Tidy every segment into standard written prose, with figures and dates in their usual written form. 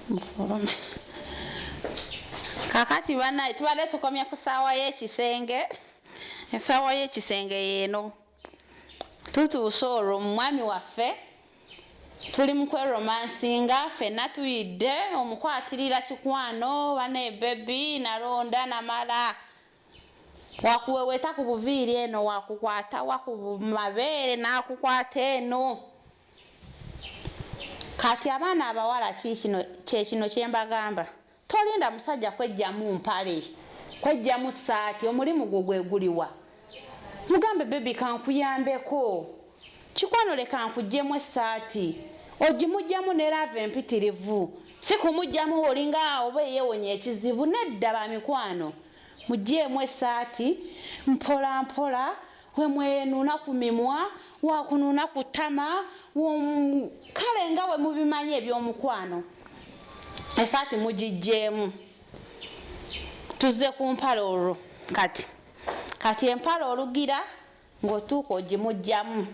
Mufulume. Kakati banaye tubadde tukomye ku ssaawa y'ekisenge. Essaawa y'ekisenge yeeno. Tutuuse olwo omwami waffe tuli mu kweromansinga ffenna tuyidde omukwatirira kikwano banaye baby nalonda namala wakuweweeta ku buviiri eno wakukwata wa ku mabeere n'akukwata eno. Kati abaana abawala kiikino kyekino kye mbagamba, tolinda musajja kwejjamu mpale, kwejjamu ssaati, omulimu gwo gwe guliwa? Mugambe baby kankuyambeko, kikwano leka nkuggyemu essaati, ogimugyamu ne love empitirivu, si kumugyamu olinga oba eyewonya ekizibu, nedda ba mikwano. Muggyemu essaati mpola mpola, we mwenuuna ku mimwa, wakunuuna ku ttama, kale nga bwe mubimanyi eby'omukwano. Essaati mugiggyemu. Tuzze ku mpale olwo kati. Kati empale olugira ng'otuuka ogimuggyamu.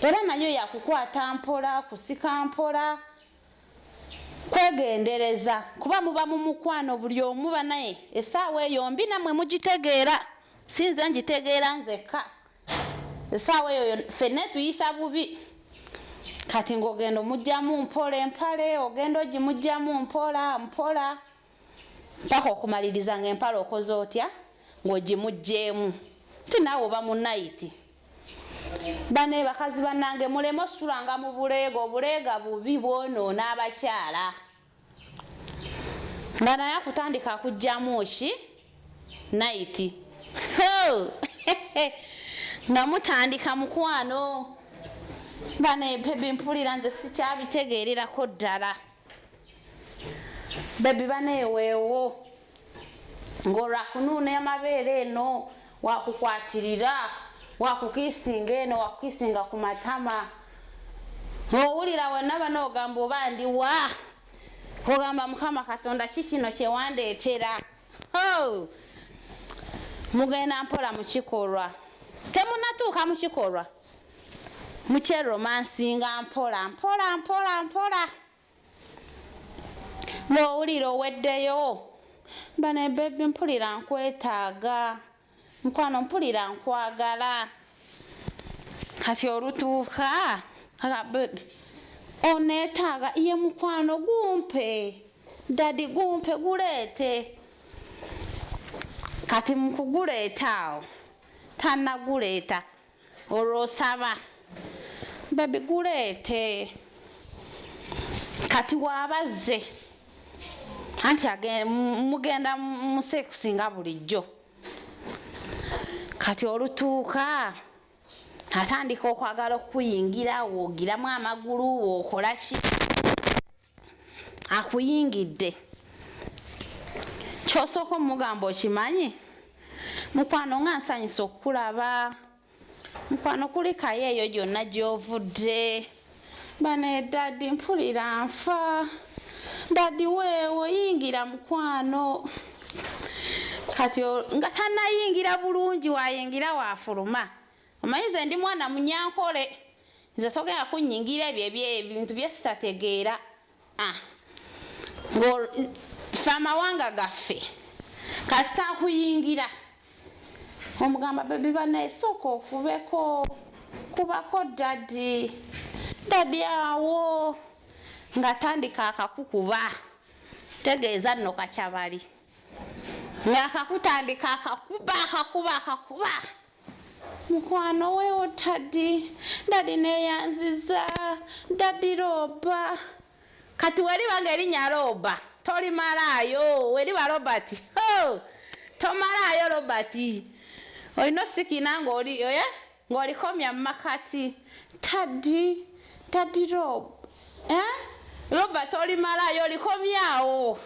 Era nayo yakukwata mpola, kusika mpola, kwegendereza kuba muba mu mukwano buli omu banaye essaawa eyo mbi nammwe mugitegeera, si nze ngitegeera nzekka. Essaawa eyo ffenna etuyisa bubi. Kati ng'ogenda omuggyamu mpola empale, ogenda ogimuggyamu mpola mpola mpaka okumaliriza ng'empale okoze otya ng'ogimuggyeemu. Nti naawe oba mu nayiti. Bane bakazi bannange muleme osulanga mu buleega, obuleega bubi bwonoona abakyala. Nga naye akutandika akuggyamu ki? Nayiti. Nga mutandika mukwano. Bane baby mpulira nze sikyabitegeererako ddala. Baby bane weewo. Ng'olwo akunuuna amabeere eno, wakukwatirira, wakukiisinga eno, wakukiisinga ku matama. Owulira wenna bano ogamba oba ndi wa? Ogamba Mukama Katonda ki kino kye wandeetera? Oh! Mugenda mpola mu kikolwa. Temunnatuuka mu kikolwa. Mukyeromansinga mpola mpola mpola mpola. Ng'owulira oweddeyo. Bane baby mpulira nkwetaaga. Mukwano mpulira nkwagala. Kati olutuuka, aga baby oneetaaga ye mukwano gumpe. Daddy gumpe guleete. Kati mu kuguleeta awo tannaguleeta olwo osaba baby guleete. Kati w'aba azze anti mugenda mu sex nga bulijjo. Kati olutuuka atandika okwagala okukuyingira, woogiramu amagulu, wookola ki, akuyingidde. Ky'osooka omugamba okimanyi, mukwano nga nsanyusa okukulaba, mukwano kulikayo eyo gyonna gy'ovudde. Bane daddy mpulira nfa, daddy weewo yingira mukwano. Kati nga tannayingira bulungi wayingira waafuluma. Omanyi nze ndi mwana munyankole, nze togenda kunnyingira ebyo ebintu bye sitategeera. Ah, ffe amawanga gaffe kasita akuyingira omugamba baby banaye sooka okubeko, kubako daddy, daddy awo ng'atandika akakukuba, tegeeza nno kakyabali. Ng'akakutandika akakuba akakuba akakuba. Mukwano weewo daddy, daddy neeyanziza, daddy Roba. Kati weriba ng'erinnya Roba tolimalaayo, weriba Robert, ho! Tomalaayo Robert. Olina osikina ng'oli ng'olikomya mu makati. Daddy, daddy Rob, eh? Robert olimalaayo olikomyawo.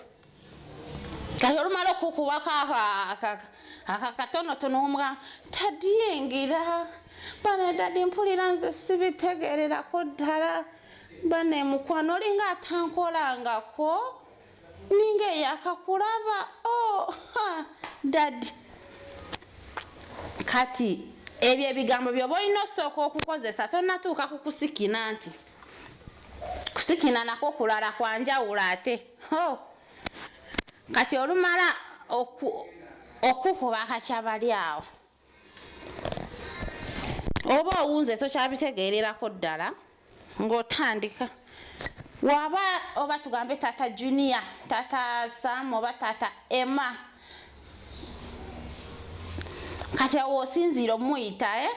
Kati olumala okukubako aka katonotono omugamba daddy yingira. Bane daddy mpulira nze sibitegeererako ddala. Bane mukwano olinga atankolangako, ninga eyakakulaba. Oh, ha, daddy. Kati ebyo ebigambo by'oba olina osooka okukozesa tonnatuuka ku kusikina nti. Kusikina nako kulala kwa njawulo ate. Oh. Kati olumala okukuba akakyabali awo, oba owunze tokyabitegeererako ddala, ng'otandika waba oba tugambe Tata Junior, Tata Sam oba Tata Emma. Kati awo osinziira omuyita,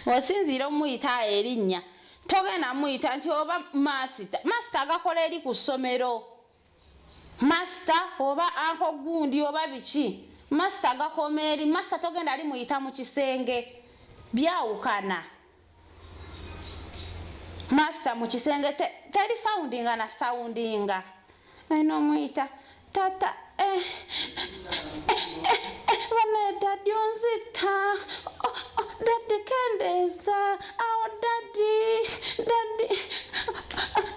Osinziira omuyita erinnya. Togenda muyita nti oba master. Master agakola eri ku ssomero. Master oba anko gundi oba biki. Master agakoma eri. Master togenda ali muyita mu kisenge. Byawukana. Master mu kisenge teri soundinga na soundinga. Eno muyita tata bane daddy onzita. Oh, oh, daddy kendeeza. Awo daddy, daddy,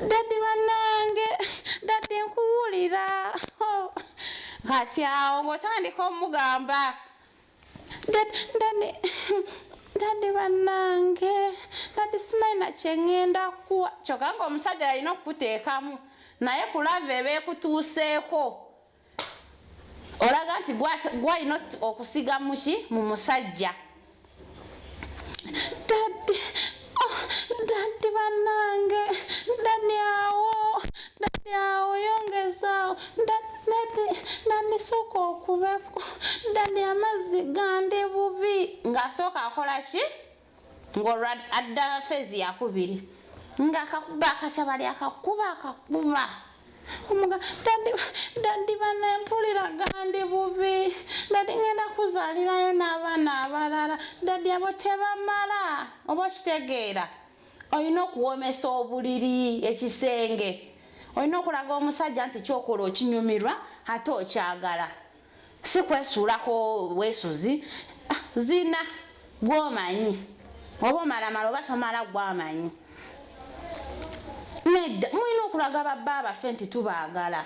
daddy banange, daddy nkuwulira. Oh. Kati awo ng'otandika omugamba daddy, daddy banange, daddy simanyi na kye ŋŋenda kuwa. Kyokka ng'omusajja alina okukuteekamu, naye ku love eba ekutuuseeko. Olaga nti gw'alina okusiga muki mu musajja. Daddy, oh, daddy bannange, daddy awo, daddy awo yongezaawo, daddy, daddy sooka okubeko, daddy amazzi gandi bubi. Ng'asooka akola ki? Ng'olwo adda phase yakubiri. Ng'akakuba akakyabali akakuba akakuba. Omuga, daddy, daddy bane mpulira gandi bubi. Daddy ngenda kuzaalirayo n'abaana abalala. Daddy abo tebamala. Oba okitegeera? Olina okuwoomesa obuliri, ekisenge. Olina okulaga omusajja nti ky'okola okinyumirwa ate okyagala. Si kwesuulako bwesuzi. Zina gw'omanyi. Oba omalamala oba tomala gw'amanyi. Nedda, mulina okulaga babba baffe nti tubaagala.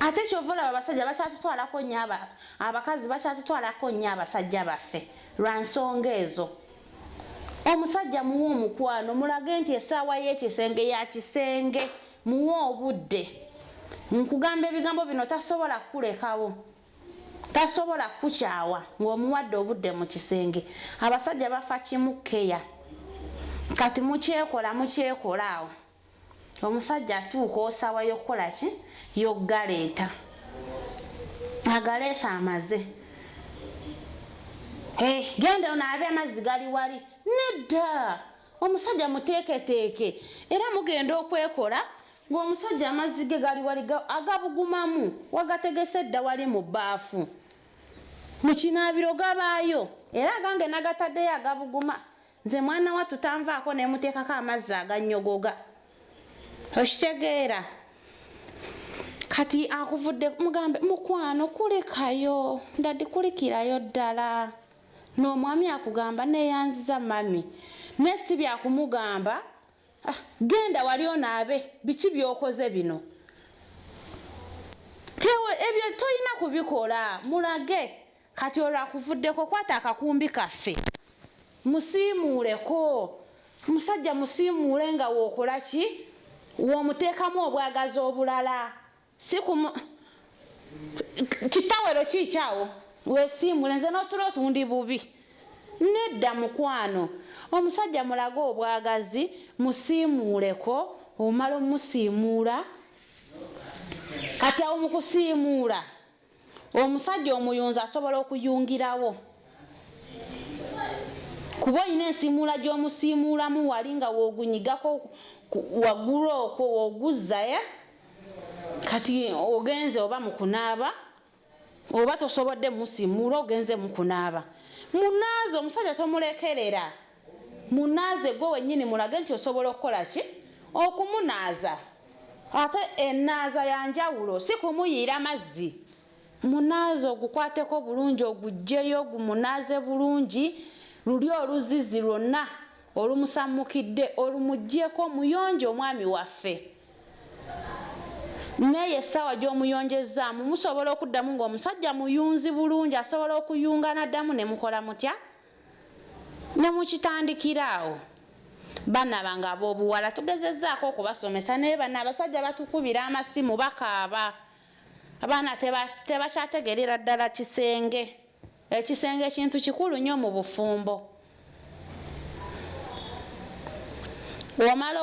Ate ky'ova olaba abasajja bakyatutwalako nnyo abakazi bakyatutwalako nnyo abasajja baffe lwa nsonga ezo. Omusajja muwe omukwano, mulage nti essaawa y'ekisenge ya kisenge, muwe obudde. Nkugamba ebigambo bino tasobola kukulekawo. Tasobola kukukyawa ng'omuwadde obudde mu kisenge. Abasajja bafa kimu keya. Kati mukyekola, mukyekola awo. Omusajja atuuka osaawa y'okukola ki? Y'okugaleeta. Agaleese amaze. Genda onaabe amazzi gali wali. Nedda! Omusajja muteeketeeke. Era mugenda okwekola ng'omusajja amazzi ge gali wali agabugumamu, wagategese dda wali mu bbaafu. Mu kinaabiro gabaayo. Era agange nagataddeyo agabuguma. Nze mwana wattu tanvaako ne muteekako amazzi agannyogoga. Okitegeera? Kati akuvudde mugambe mukwano kulekayo, daddy kulikirayo ddala. N'omwami akugamba neeyanziza mami. Naye si byakumugamba, genda wali onaabe, biki by'okoze bino? Ebyo tolina kubikola, mulage. Kati olwo akuvuddeko kwata akakumbi kaffe. Musiimuuleko. Musajja musiimuule nga w'okola ki? W'omuteekamu obwagazi obulala. Si kumu kitawero kiikyawo weesiimuule nze n'otulo tundi bubi. Nedda mukwano. Omusajja mulage obwagazi, musiimuuleko, omala omusiimuula. Kati awo mu kusiimuula, omusajja omuyunzi asobola okuyungirawo. Kuba olina ensiimuula gy'omusiimuulamu wali nga w'ogunyigako waggulu okwo w'oguzza, ya? Kati ogenze oba mu kunaaba, oba tosobodde musiimuula ogenze mu kunaaba. Munaaze omusajja tomulekerera. Munaaze gwe wennyini mulage nti osobola okukola ki? Okumunaaza. Ate ennaaza ya njawulo, si kumuyiira mazzi. Munaaze ogukwateko bulungi, oguggyeyo, gumunaaze bulungi, luli oluzizi lwonna olumusammukidde olumuggyeko, omuyonje omwami waffe. Naye essaawa gy'omuyonjezzaamu musobola okuddamu ng'omusajja muyunzi bulungi, asobola okuyunga n'addamu ne mukola mutya? Ne mukitandikira awo. Baana bange ab'obuwala, tugezezzaako okubasomesa, naye bano abasajja batukubira amasimu bakaaba. Abaana tebakyategerera ddala kisenge. Ekisenge kintu kikulu nnyo mu bufumbo. Bw'omala